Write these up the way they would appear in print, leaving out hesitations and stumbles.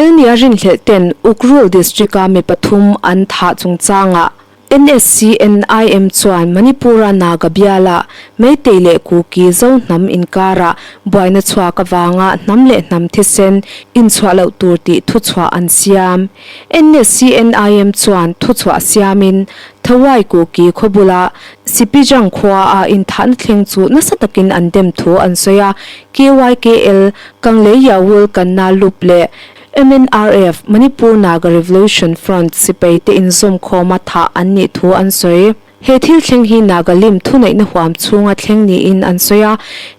Hel nia rinhlelh ten Ukhrul District-a mi pathum an thah chungchangah NSCN-IM chuan Manipur-a Naga biala Meitei leh Kuki Zo hnam inkarah buaina chhuak avanga hnam leh hnam thisen inchhuah loh tur tih thuchhuah an siam. NSCN-IM chuan thuchhuah siamin Thawai Kuki khaw bula Sipijang khua a inthahna thleng chu nasa takin an dem thu an sawi a, KYKL, Kanglei Yaul Kanna Lup leh MNRF, Manipur Naga Revolution Front, sipai te inzawmkhawma thah an nih thu an sawi. He thil thleng hi Nagalim thuneihna huam chhunga thleng niin an sawi a,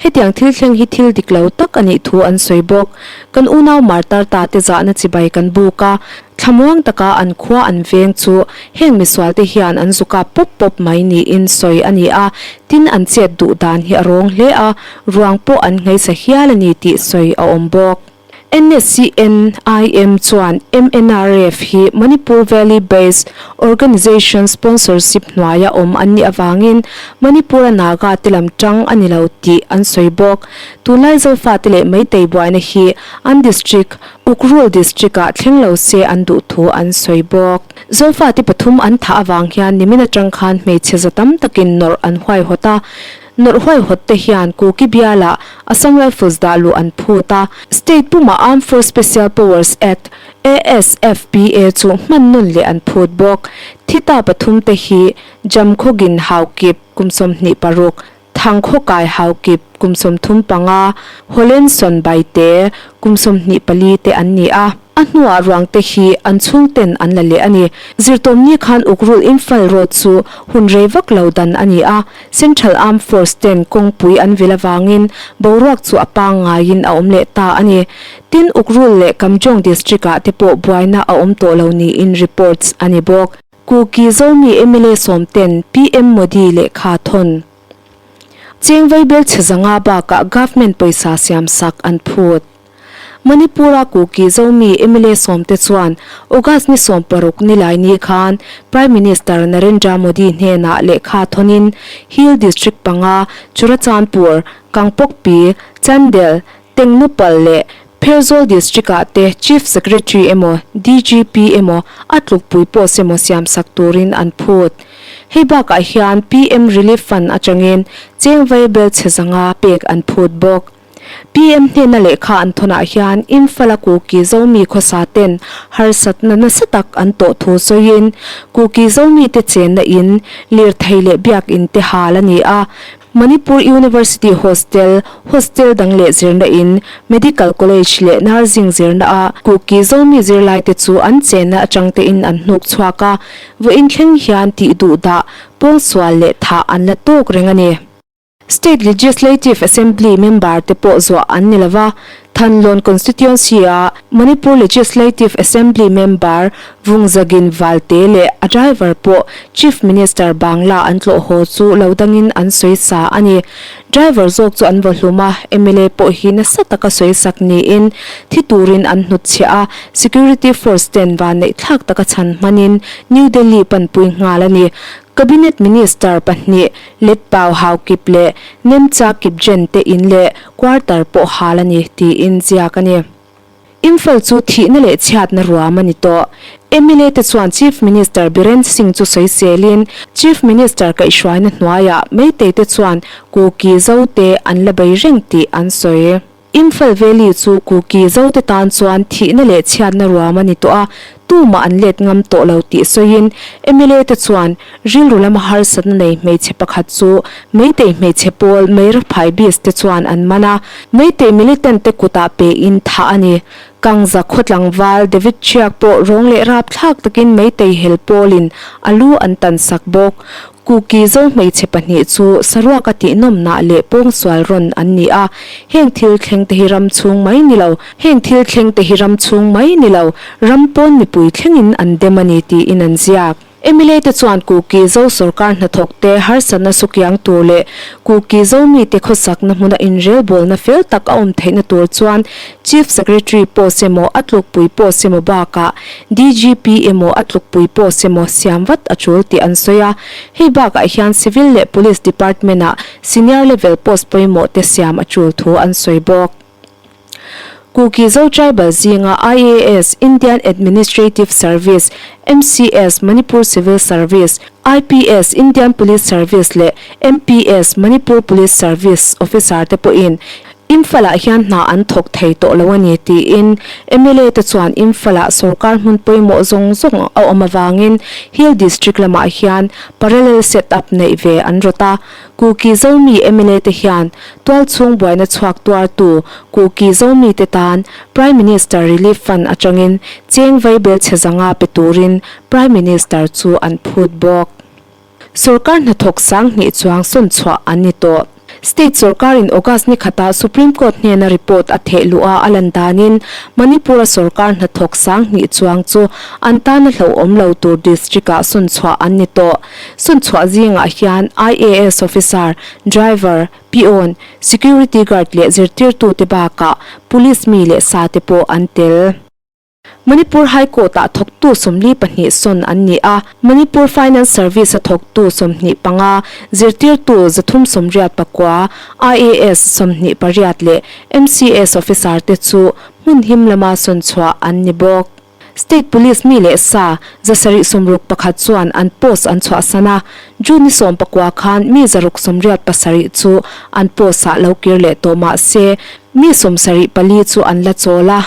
hetiang thil thleng hi thil dik lo tak a nih thu an sawi bawk. Kan unau martar ta te zahna chibai kan buk a, thlamuang taka an khua an veng chu heng misual te hian an zuka pawp pawp mai niin sawi a ni a, tin an chet duh dan hi a rawng hle a, ruang pawh an ngheisa hial a ni tih sawi a awm bawk. NSCN, IM, chuan MNRF hi Manipur Valley based organization sponsorship hnuaia awm an nih avangin Manipur-a Naga te lam tang a ni lo tih an sawi bawk. Tunlai Zofate leh Meitei buaina hi an district, Ukhrul district-ah thleng lo se an duh thu an sawi bawk. Zofate pathum an thah avang hian nimin atang khan hmeichhe za tam takin nawrh an huaihawt a. Nawrh huaihawt te hian Kuki bialah Assam Rifles dah luh an phut a, State pumah Armed Force Special Powers Act, ASFPA, chu hman nawn leh an phut bawk. Thi ta pathum te hi Jamkhawgin Haukip kum 26, Thangkhawkai Haukip kum 35, Holenson Baite kum 24 te an ni a. A hnuah ruang te hi an chhungten an la leh a ni. Zirtawmni khan Ukhrul Imphal Road chu hun rei vak lo dan a ni a, Central Armed Force ten kawngpui an vil avangin boruak chu a pangngaiin a awm leh ta a ni. Tin, Ukhrul leh Kamjong District ah te pawh buaina a awm tawh lo niin reports a ni bawk. Kuki Zomi mla sawmten PM Modi lehkha thawn. Cheng vaibel chhe zanga bakah government pawisa siamsak an phut. Manipur-a Kuki Zomi mla sawmte chuan August ni 16 nilai ni khan Prime Minister Narendra Modi hnenah lehkha thawnin Hill District panga Churachandpur, Kangpokpi, Chandel, Tengnoupal leh Pherzawl District-ah te Chief Secretary emaw DGP emaw a tlukpui post emaw siamsak turin an phut. Hei bakah hian PM Relief Fund atangin cheng vaibel chhe zanga pek an phut bawk. PM hnena lehkha an thawnah hian Imphal-a Kuki Zomi khawsa ten harsatna nasa tak an tawh thu sawiin, Kuki Zomi te chenna in, lirthei leh biakin te hal a ni a. Manipur University Hostel, hostel dang leh zirna in, Medical College leh Nursing zirna a Kuki Zomi zirlai te chu an chenna atang tein an hnuk chhuak a, vawiin thleng hian tih duhdah, pawngsual leh thah an la tawk reng a ni. State Legislative Assembly member te pawh zuah an ni lova, Thanlawn Constituency-a Manipur Legislative Assembly member Vungzagin Valte leh a driver pawh Chief Minister Bangla an tlawh haw chu lo dangin an sawi sa a ni. Driver zawk chu an vaw hlum a, mla pawh hi nasa taka sawi sak niin thi turin an hnutchhiah a, Security Force ten vanneih thlak taka chhan hmanin New Delhi panpui nghal a ni. Cabinet Minister pahnih Letpau Haukip leh Nemcha Kipgen te in leh quarter pawh hal a ni tiin ziak a ni. Imphal chu thihna leh chhiatna ruam a ni tawh. Mla te chuan Chief Minister Biren Singh chu sawiselin Chief Minister kaihhruaina hnuaiah Meitei te chuan Kuki Zo te an la bei reng tih an sawi. Imphal Valley chu Kuki Zote tan chuan thihna leh chhiatna ruam a ni tawh a, tumah an let ngam tawh lo tih sawiin mla te chuan rilru lama harsatna nei hmeichhe pakhat chu Meitei hmeichhe pawl Meiraphai Bis te chuan an man a, Meitei militant te kutah pein thah a ni. Kangza khaw tlangval David Chiak pawh rawng leh rapthlak takin Meitei hel pawlin a lu an tansak bawk. Kuki Zo hmeichhe pahnih chu saruaka tihnawmnah leh pawngsual rawn an ni a, heng thil thleng te hi ram chhung mai ni lo, heng thil thleng te hi ram chhung mai ni lo, ram pawn mipui thlengin an dem a ni tiin an ziak. Mla te chuan Kuki Zo sawrkar hnathawk te harsatna sukiang tur leh Kuki Zo mite khawsakna hmuna inrelbawlna fel tak a awm theihna tur chuan Chief Secretary post emaw a tlukpui post emaw bakah DGP emaw a tlukpui post emaw siam vat a tul tih an sawi a. Hei bakah hian Civil leh Police Department-ah Senior Level post pawimawh te siam a tul thu an sawi bawk. Kuki Zo Tribal zinga IAS, Indian Administrative Service, MCS, Manipur Civil Service, IPS, Indian Police Service, leh MPS, Manipur Police Service, officer te pawhin Imphal-ah hian hna an thawk thei tawh lo a ni tiin mla te chuan Imphal-ah sorkar hmun pawimawh zawng zawng a awm avangin Hill District lamah hian parallel set up neih ve an rawt a. Kuki Zomi mla te hian tualchhung buaina chhuak tuartu Kuki Zomi te tan Prime Minister Relief Fund atangin cheng vaibel chhe zanga pe turin Prime Minister chu an phut bawk. Sorkar hnathawk 2000 chuang sawn chhuah an ni tawh. State sorkarin August ni khatah Supreme Court hnena report a theh luh a a lan danin Manipur-a sorkar hnathawk 2000 chuang chu an tana hlauhawm lo tur district-ah sawn chhuah an ni tawh. Sawn chhuah zingah hian IAS officer, driver, peon, security guard leh zirtirtute bakah police mi leh sa te pawh an tel. Manipur High Court-ah thawktu 42 sawn an ni a, Manipur Finance Service-a thawktu 25, zirtirtu 389, IAS 28 leh MCS officer te chu hmun him lama sawn chhuah an ni bawk. State Police mi leh sa 761 chuan an post an chhuahsan a, June ni 19 khan mi 687 chu an post-ah lo kir leh tawh mah se mi 74 chu an la chawl a.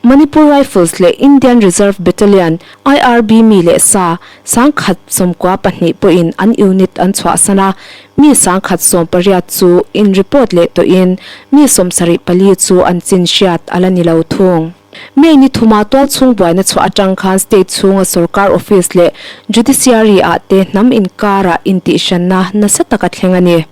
Manipur Rifles leh Indian Reserve Battalion, IRB, mi leh sa 1092 pawhin an unit an chhuahsan a, mi 1018 chu in report leh tawhin mi 74 chu an chin hriat a la ni lo thung. May ni thuma tualchhung buaina chhuah atang khan state chhunga sorkar office leh judiciary ah te hnam inkarah intihhranna nasa tak a thleng a ni.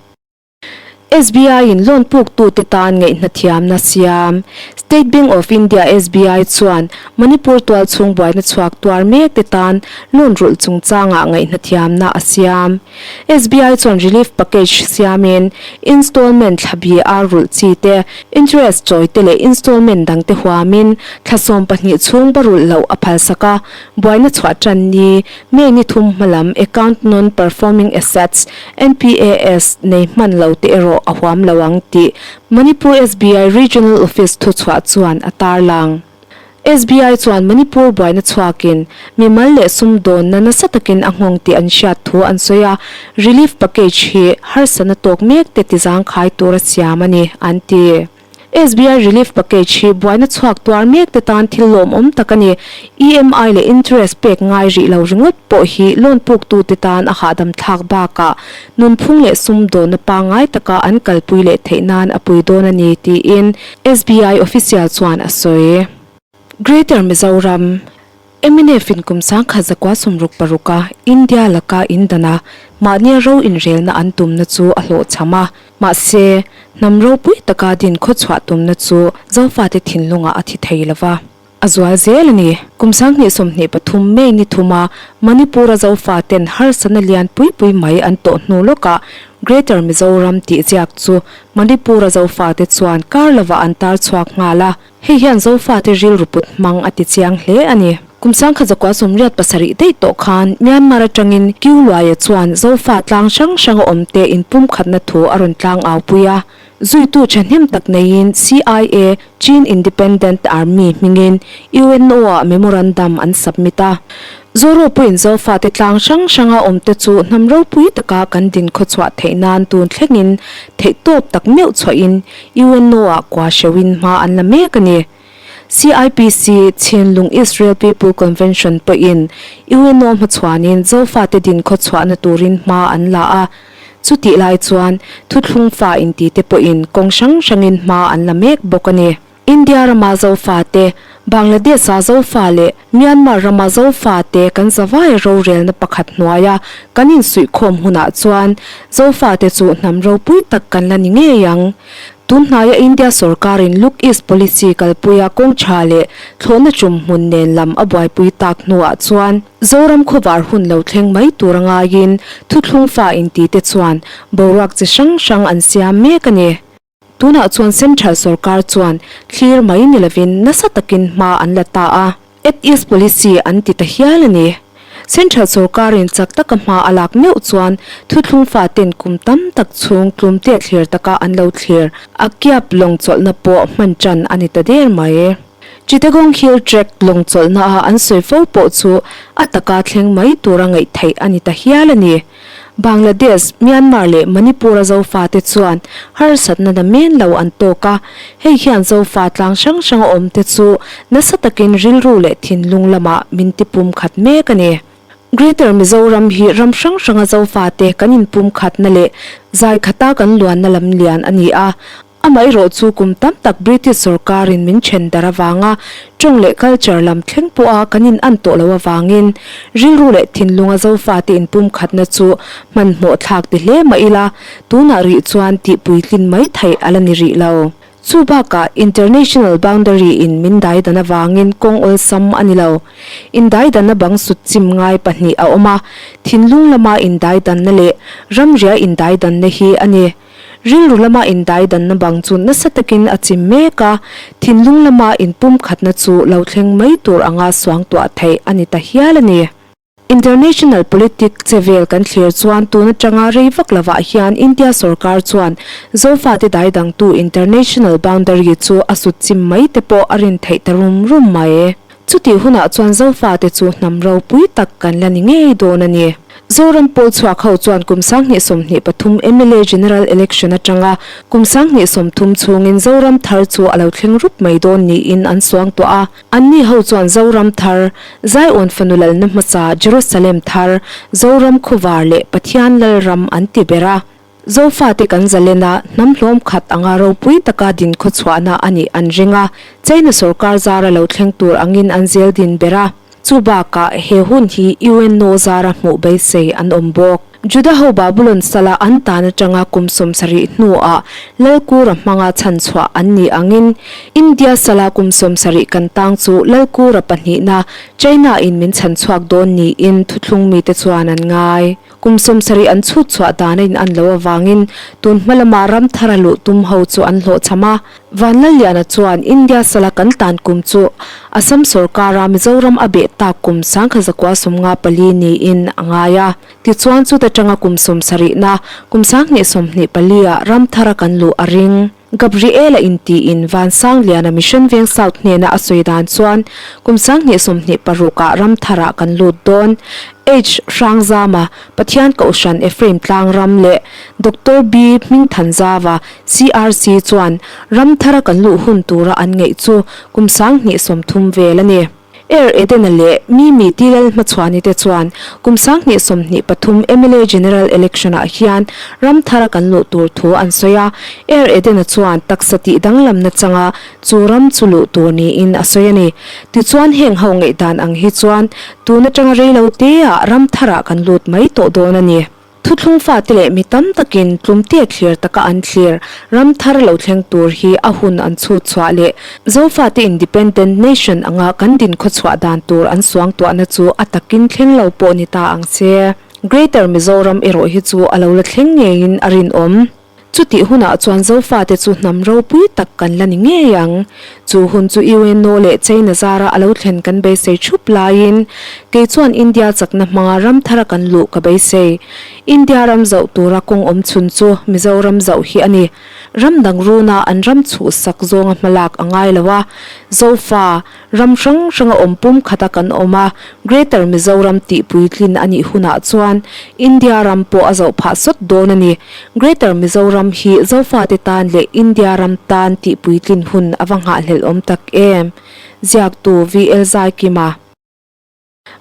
SBI in loan puktute tan ngaihhnathiamna siam. State Bank of India, SBI, chuan Manipur tualchhung buaina chhuak tuar mek te tan loan rulh chungchangah ngaihhnathiamna a siam. SBI chuan relief package siamin installment thla bi a rulh chi te, interest chawi te leh installment dang te huamin thla 12 chhung ba rulh loh a phalsak a, buaina chhuah tan ni May ni thum hmalam account non performing assets, NPAS, nei hman lo te erawh a huam lo ang tih Manipur SBI Regional Office thuchhuah chuan a tarlang. SBI chuan Manipur buaina chhuakin mimal leh sumdawnna nasa takin a nghawng tih an hriat thu an sawi a, relief package hi harsatna tawk mek te tizangkhai tura siam a ni, an ti. SBI Relief Package hi buaina chhuak tuar mek te tan thil lawmawm tak a ni. EMI leh interest pek ngai rih lo ringawt pawh hi loan puktute tan a hahdam thlak bakah nunphung leh sumdawnna pangngai taka an kalpui leh theih nan a pui dawn a ni, tiin SBI official chuan a sawi. Greater Mizoram, mnf in kum 1966 a India laka indana mahnia ro inrelna an tumna chu a hlawhchham a, mahse, hnam ropui taka din khawchhuah tumna chu Zofate thinlungah a thi thei lova, a zual zel a ni. Kum 2023 May ni thuma Manipur-a Zofaten harsatna lian pui pui mai an tawh hnu lawkah Greater Mizoram tih ziak chu Manipur-a Zofate chuan kar lovah an tar chhuak nghal a, Hei hian Zofate rilru put hmang a ti chiang hle a ni. Kum 1987 daih tawh khan Myanmar atangin Kyu Luaia chuan Zofa tlang hrang hranga awmte inpumkhatna thu a rawn tlang au pui a. Zuitu thahnem tak neiin CIA, Chin Independent Army, hmingin UNO-ah memorandum an submit a. Zorawpuiin Zofate tlang hrang hranga awmte chu hnam ropui taka kan din khawchhuah theih nan tun thlengin theihtawp tak meuh chhuahin UNO-ah kua hreuhin hma an la mek a ni. CIPC, Chinlung Israel People Convention pawhin UNO hmachhuanin Zofate din khawchhuahna turin hma an la a. Chutih lai chuan thuthlung fa intite pawhin kawng hrang hrangin hma an la mek bawk a ni. India rama Zofate, Bangladesh-a Zofa leh Myanmar rama Zofate kan zavaia rorelna pakhat hnuaia kan insuihkhawm hunah chuan Zofate chu hnam ropui tak kan la ni ngei ang. Tunhnaia India sorkarin Look East Policy kalpuia kawng tha leh thlawhna tum hmun nen lam a buaipui tak hnuah chuan Zoram khawvar hun lo thleng mai tur a ngaiin thuthlung fa intite chuan boruak chi hrang hrang an siam mek a ni. Tunah chuan Central sorkar chuan thlir mai ni lovin nasa takin hma an la ta a, Act East Policy an ti ta hial a ni. Central sorkarin chak taka hma a lak meuh chuan thuthlung faten kum tam tak chhung tlumte thlir taka an lo thlir a kiap lawng chawlhna pawh hman tan a ni ta der mai. Chittagong Hill Tract lawng chawlhna a an sawi fo pawh chu a taka thleng mai tura ngaih theih a ni ta hial a ni. Bangladesh, Myanmar leh Manipur-a Zofate chuan harsatna na men lo an tawk a, hei hian Zofa tlang hrang hranga awmte chu nasa takin rilru leh thinlung lamah min tipum khat mek a ni. Greater Mizoram hi ram hrang hranga Zofate kan inpumkhatna leh zai khata kan luanna lam lian a ni a, Amaherawh chu kum tam tak British sorkarin min then darh avanga tawng leh culture lam thleng pawha kan in an tawh loh avangin rilru leh thinlunga Zofate inpumkhatna chu hmanhmawh thlak ti hle mah ila tunah rih chuan tih puitlin mai theih a la ni rih lo. Chu bakah international boundary in min daidan avangin kawng awlsam a ni lo. Indaidanna bang sut chim ngai pahnih a awm a, thinlung lama indaidanna leh ramria indaidanna hi a ni. Rilru lama indaidanna bang chu nasa takin a chim mek a, thinlung lama inpumkhatna chu lo thleng mai tur anga suangtuah theih a ni ta hial a ni. International politic che vel kan thlir chuan tun atanga rei vak lovah hian India sorkar chuan Zofate daidangtu international boundary chu a sut chim mai te pawh a rin theih ta rum rum mai. Chutih hunah chuan Zofate chu hnam ropui tak kan la ni ngei dawn a ni. Zoram pawl chhuak ho chuan kum 2023 mla General Election atanga kum 2030 chhungin Zoram thar chu a lo thleng rup mai dawn niin an suang tawh a. Anni ho chuan Zoram thar, Zion fanu lalna hmasa Jerusalem thar, Zoram khawvar leh Pathian Lalram an ti ber a. Zofate kan zalen a, hnam hlawm khat anga ropui taka din khawchhuahna a nih an ring a, China sorkar zara lo thleng tur angin an zel din ber a. Chu bakah he hun hi UNO zara hmuh beisei an awm bawk. Juda ho Babulon sala an tan atanga kum 70 hnuah Lalkura hmanga chhanchhuah an nih angin India sala kum 70 kan tang chu Lalkura pahnihna China in min chhanchhuak dawn niin thuthlung mite chuan an ngai. Kum 70 an chhut chhuah dan a in an loh avangin tun hma lama ram thara luh tum ho chu an hlawhchham a. Vanlalliana chuan India sala kan tan kum chu Assam sorkara Mizoram a beh tak kum 1954 niin a ngai a. Tichuan chuta tanga kum 70na kum 2024 ah ram thara kan luh a ring. Gabriela intiin Vansangliana Mission Veng South hnena a sawi dan chuan kum 2026 ah ram tharah kan lut dawn. H. Hrangzama, Pathian Kohhran Ephraim Tlangram leh Doctor B. Hmingthanzava, CRC, chuan ram thara kan luh hun tura an ngaih chu kum 2030 vel a ni. Air Edena leh Mimi Tilal hmachhuani te chuan kum 2023 mla General Election ah hian ram thara kan luh tur thu an sawi a. Air Edena chuan taksa tih danglamna changa chu ram chu luh tur niin a sawi a ni. Tichuan heng ho ngaihdan ang hi chuan tun atanga reilo teah ram tharah kan lut mai tawh dawn a ni. Thuthlung fate leh mi tam takin tlumte thlir taka an thlir ram thar lo thleng tur hi a hun an chhut chhuah leh Zofate Independent Nation anga kan din khawchhuah dan tur an suangtuahna chu a takin thleng lo pawh ni ta ang che. Greater Mizoram erawh hi chu a lo la thleng ngeiin a rinawm. Chutih hunah chuan Zofate chu hnam ropui tak kan la ni ngei ang. Chu hun chu UNO leh China zara a lo thlen kan beisei thup laiin kei chuan India chakna hmanga ram thara kan luh ka beisei. India ram zauh tura kawng awm chhun chu Mizoram zauh hi a ni. Ram dang runa an ram chhuhsak zawnga hmalak a ngai lo a, Zofa, Ram hrang hranga awm pum khata kan awm a, Greater Mizoram tih puitlin a nih hunah chuan India ram pawh a zoh phah sawt dawn a ni. Greater Mizoram hi Zofate tan leh India ram tan tih puitlin hun a va nghahhlelh awm tak em? Ziaktu VL Zaikima.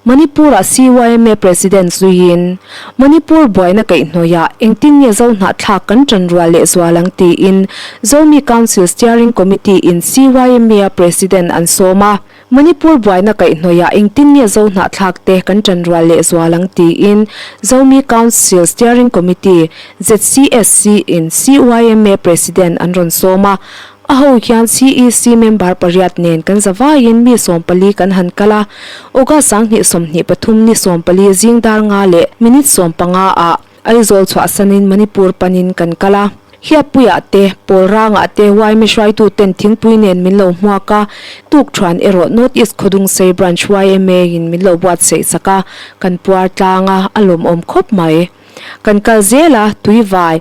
Manipur-ah CYMA President zuiin, Manipur buaina kaihhnawihah engtin nge Zo hnahthlak kan tan rual leh zual ang tiin Zomi Council Steering Committee-in CYMA-a President an sawm a. Manipur buaina kaihhnawihah engtin nge Zo hnahthlak te kan tan rual leh zual ang tiin Zomi Council Steering Committee, ZCSC, in CYMA President an rawn sawm a. A ho hian CEC member pariat nen kan zavaiin mi 14 kan han kal a, August 2023 ni 14 zing dar nga leh minute 15 ah Aizawl chhuahsanin Manipur panin kan kal a. Hiappuiah te, Pawlrangah te yma hruaituten thingpui nen min lo hmuak a, tukṭhuan erawh North East Khawdungsei Branch yma in min lo buatsaih sak a, kan puar tlang a, a lawmawm khawp mai. Kan kal zel a, Tuivai,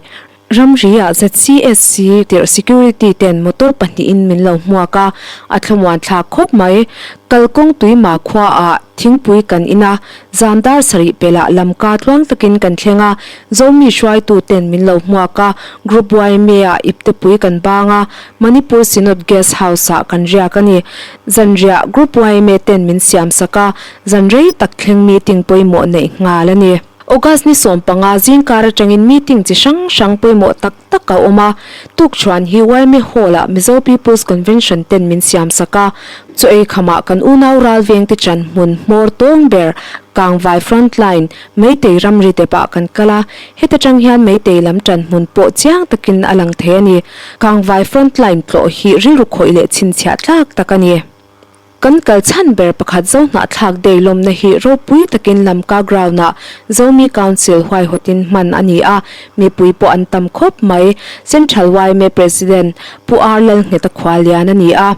Ramri-ah ZCSC tirh security ten motor pahnihin min lo hmuak a, a thlamuan thlak khawp mai. Kalkawng Tuima khuaah thingpui kan in a, zan dar sarih pelah lamka tluang takin kan thleng a, Zomi hruaitu ten min lo hmuak a, Group YMA-ah iptepui kan bang a, Manipur Synod Guest House-ah kan riak a ni. Zanriah Group YMA ten min siam sak a, zan rei tak thleng meeting pawimawh neih nghal a ni. August ni 15 zingkar atangin meeting chi hrang hrang pawimawh tak tak a awm a, tukṭhuan hi yma Hall-ah Mizo People's Convention ten min siam sak a, chaw ei khamah kan unau ralvengte chan hmun hmawr tawng ber Kangvai Frontline, Meitei ramri depah kan kal a, heta tang hian Meitei lam ṭan hmun pawh chiang takin a lang thei a ni. Kangvai Frontline tlawh hi rilru khawih leh chhinchhiah tlak tak a ni. Kan kal chhan ber pakhat Zohnahthlak Day lawmna hi ropui takin Lamka Ground-ah Zomi Council huaihawtin hman a ni a, mipui pawh an tam khawp mai. Central yma President Pu R Lalngheta khuallian a ni a.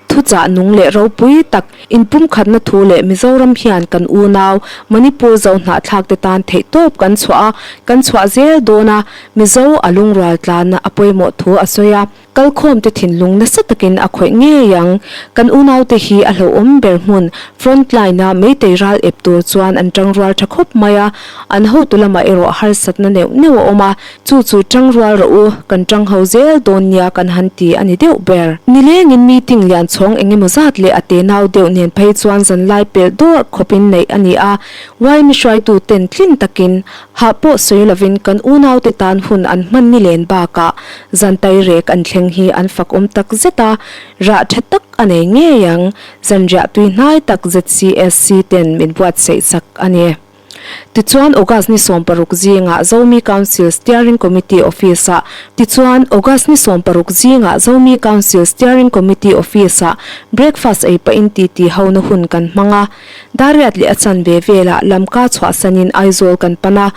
Thuchah nung leh ropui tak inpumkhatna thu leh Mizoram hian kan unau Manipur Zohnahthlak te tan theihtawp kan chhuah a, kan chhuah zel dawn a, Mizo a lungrual tlanna a pawimawh thu a sawi a. Kalkhawmte thinlung nasa takin a khawih ngei ang. Kan unaute hi a hlauhawm ber hmun, front line-a Meitei ral ep tur chuan an tangrual tha khawp mai a, an hotu lamah erawh harsatna neuh neuh a awm a, chu chu tangrual rawh u, kan tangho zel dawn nia kan han ti a ni deuh ber. Nilengin meeting lian chhawng eng emaw zat leh a tenau deuh nen phei chuan zanlai pelh dawrh khawpin neih a ni a, yma hruaituten tlin takin Hah pawh sawi lovin kan unaute tan hun an hman ni len bakah zantai rek an thleng hi an fakawm tak zet a, rah tha tak a nei ngei ang, zanriah tui hnai tak ZCSC ten min buatsaih sak a ni. Tichuan August ni 16 zingah Zomi Council Steering Committee Office-ah Tichuan August ni 16 zingah Zomi Council Steering Committee Office-ah breakfast ei pahin titi hona hun kan hmang a. Dariat leh a chanve velah Lamka chhuahsanin Aizawl kan pan a,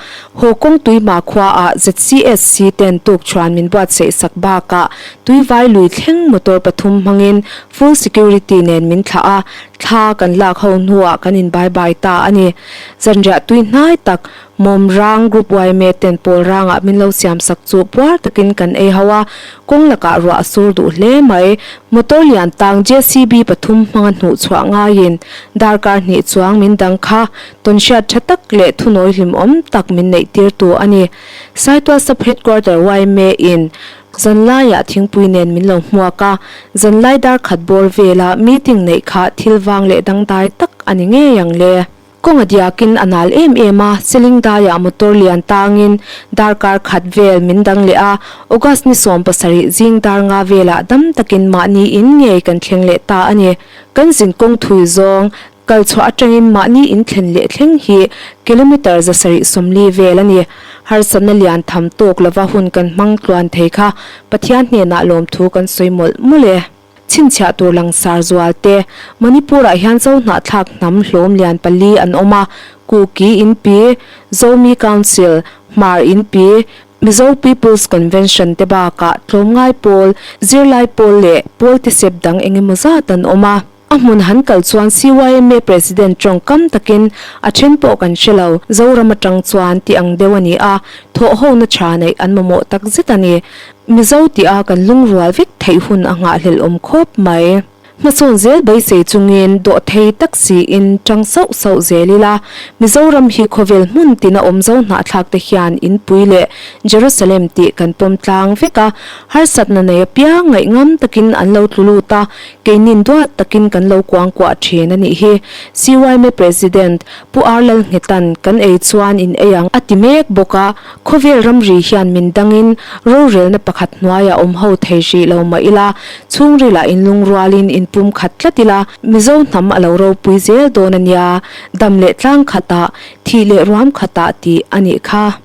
haw kawng Tuihma khuaah ZCSC ten tukchhuan min buatsaih sak bakah Tuivai lui thleng motor pathum hmangin full security nen min thlah a, thla kan lak ho hnuah kan in bye bye ta a ni. Zanriah tui hnai tak Mawmrang Group yma ten pawl rangah min lo siam sak chu puar takin kan ei ho a, kawng lakah ruah a sur duh hle mai. Motor lian tang JCB pathum hmanga hnuh chhuah ngaiin darkar hnih chuang min dang kha tawnhriat tha tak leh thunawi hlimawm tak min neih tirtu a ni. Saitual Sub Headquarter yma in zanlaiah thingpui nen min lo hmuak a, zanlai dar khat bawr vela meeting neih kha thil vang leh dangdai tak a ni ngei ang le. Kawng a diakin a nal em em a, Seling daiah motor lian tangin darkar khat vel min dang leh a, August ni 17 zing dar nga velah dam takin mahni in ngei kan thleng leh ta a ni. Kan zin kawng thui zawng kal chhuah atangin mahni in thlen leh thleng hi kilometre 740 vel a ni. Harsatna lian tham tawk lova hun kan hmang tluan thei kha Pathian hnenah lawmthu kan sawi mawlh mawlh e. Chhinchhiah tur langsar zual te, Manipur-ah hian Zohnahthlak hnam hlawm lian pali an awm a, Kuki Inpi, Zomi Council, Hmar Inpi, Mizo People's Convention te bakah tlawmngai pawl, zirlai pawl leh pawl tisep dang eng emaw zat an awm a. A hmun han kal chuan CYMA President tawngkam takin a then pawh kan hre lo, Zoram atang chuan tih ang deuh a ni a, thawhhona tha neih an mamawh takzet a ni. Mizo tih a kan lungrual vek theih hun a nghahhlelh awm khawp mai. Hmasawn zel beisei chungin dawhthei tak siin tang sauh sauh zel ila, Mizoram hi khawvel hmun tina awm zo hnahthlak te hian inpui leh Jerusalem tih kan pawm tlang vek a, harsatna nei apiang ngaihngam takin an lo tlu lut a, keinin duat takin kan lo kuangkuah thin a nih hi. CYMA President Pu R Lalnghetan kan ei chuan in ei ang a ti mek bawk a, Khawvel ramri hian min dangin rorelna pakhat hnuaiah awm ho thei hrih lo mah ila, chhungrilah inlungrualin inpum khat tlat ila, Mizo hnam a lo ropui zel dawn a nia, dam leh tlang khatah, thih leh ruam khatah tih a nih kha.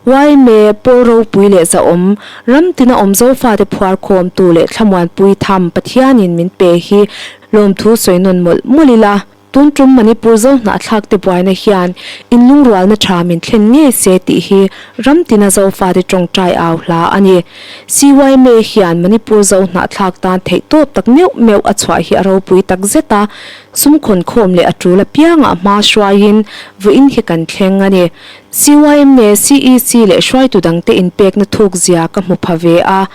Yma, Pawl ropui leh zahawm, ram tina awm Zofate phuar khawmtu leh thlamuanpui tham Pathianin min pe hi lawmthu sawi nawn mawlh mawlh ila. Tun tum Manipur zo hnahthlak te buaina hian inlungrualna tha min thlen ngei se tih hi ram tina Zofate tawngtai au hla a ni. CYMA hian Manipur zo hnahthlak tan theihtawp tak meuh meuh a chhuah hi a ropui tak zet a, sum khawnkhawm leh a tul apiangah hma hruaiin vawiin hi kan thleng a ni. CYMA, CEC leh hruaitu dangte inpekna thuk zia ka hmu pha ve a,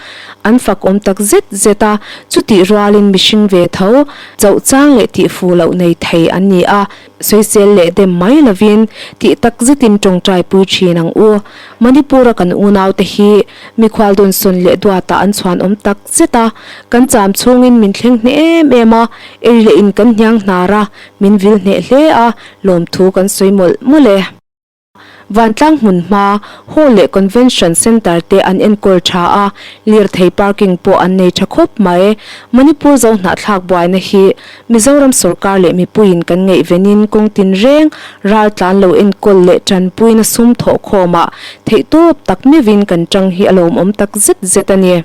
an fak awm tak zet zet a, chutih rualin mihring ve tho, chauh chang leh tihfu loh nei thei an ni a, sawisel leh dem mai lovin tih tak zetin tawngtai pui thin ang u. Manipur-a kan unaute hi mikhual dawnsawn leh duatah an chhuan awm tak zet a, kan cham chhungin min thleng hneh em em a, ei leh in kan hniang hnar a, min vil hneh hle a, lawmthu kan sawi mawlh mawlh e. Vantlang hmun hma, Hall leh Convention Centre te an enkawl tha a, lirthei parking pawh an nei tha khawp mai. Manipur zo hnahthlak buaina hi Mizoram sawrkar leh mipuiin kan ngaihvenin kawng tinreng ral tlan lo enkawl leh tanpuina sum thawhkhawmah theihtawp tak meuhin kan tang hi a lawmawm tak zet zet a ni.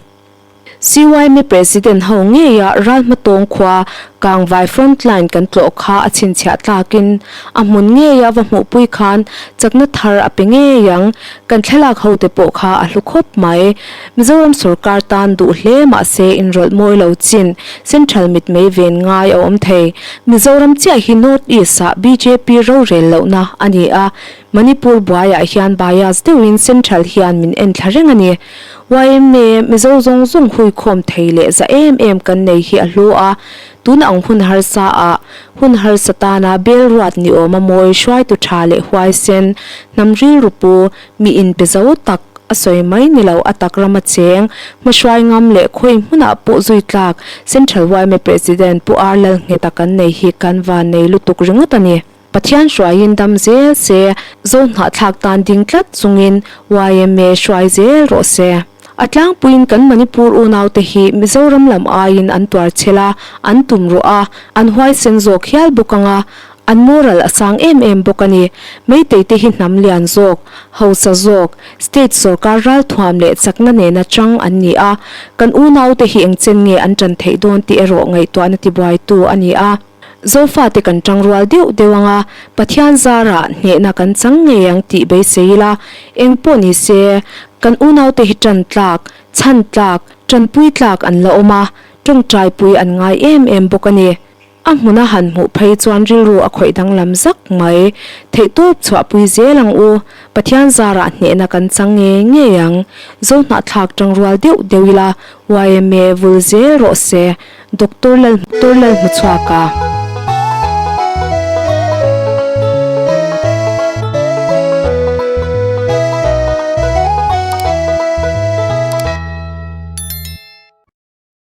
CYMA President ho ngeia Ralhmatawng khua Kangvai Frontline kan tlawh kha a chhinchhiah tlakin a hmun ngeia va hmuhpui khan chakna thar a pe ngei ang. Kan thlalak hote pawh kha a hlu khawp mai. Mizoram sorkar tan duh hle mahse inrawlh mawi lo chin Central mitmei ven ngai a awm thei. Mizoram chiah hi North East-ah bjp rorel lohna a ni a, Manipur buaiah hian bias deuhin Central hian min en thla reng a ni. Yma Mizo zawng zawng huikhawm thei leh za em em kan nei hi a hlu a, tun ang hun harsa ah hun harsa tana bel ruat ni awm a mawi hruaitu tha leh huaisen, hnam rilru pu, mi inpe zo tak a sawi mai ni lo a tak rama cheng, hmahruai ngam leh khawi hmunah pawh zui tlak Central yma President Pu R Lalngheta kan nei hi kan van nei lutuk ringawt a ni. Pathian hruaiin dam zel se, Zo hnahthlak tan ding tlat chungin yma hruai zel rawh se. A tlangpuiin kan Manipur unaute hi Mizoram lam aiin an tuar chhel a, an tum ruah a, an huaisen zawk hial bawk ang a, an moral a sang em em bawk a ni. Meitei te hi hnam lian zawk, hausa zawk, state sorkar ralthuam leh chakna nena chang an ni a, kan unaute hi engchen nge an tan theih dawn tih erawh ngaihtuahna tibuaitu a ni a. Zofate kan tangrual deuh deuh ang a, Pathian zarah hnehna kan chang ngei ang tih beisei ila, eng pawh ni se, kan unaute hi tan tlak, chhan tlak, tanpui tlak an la awm a, tawngtaipui an ngai em em bawk a ni. A hmuna han hmuh phei chuan rilru a khawih danglam zak mai. Theihtawp chhuahpui zel ang u, Pathian zarah hnehna kan chang ngei ngei ang. Zohnahthlak tangrual deuh deuh ila, yma vul zel rawh se. Doctor Lal Doctor Lalhmuchhuaka.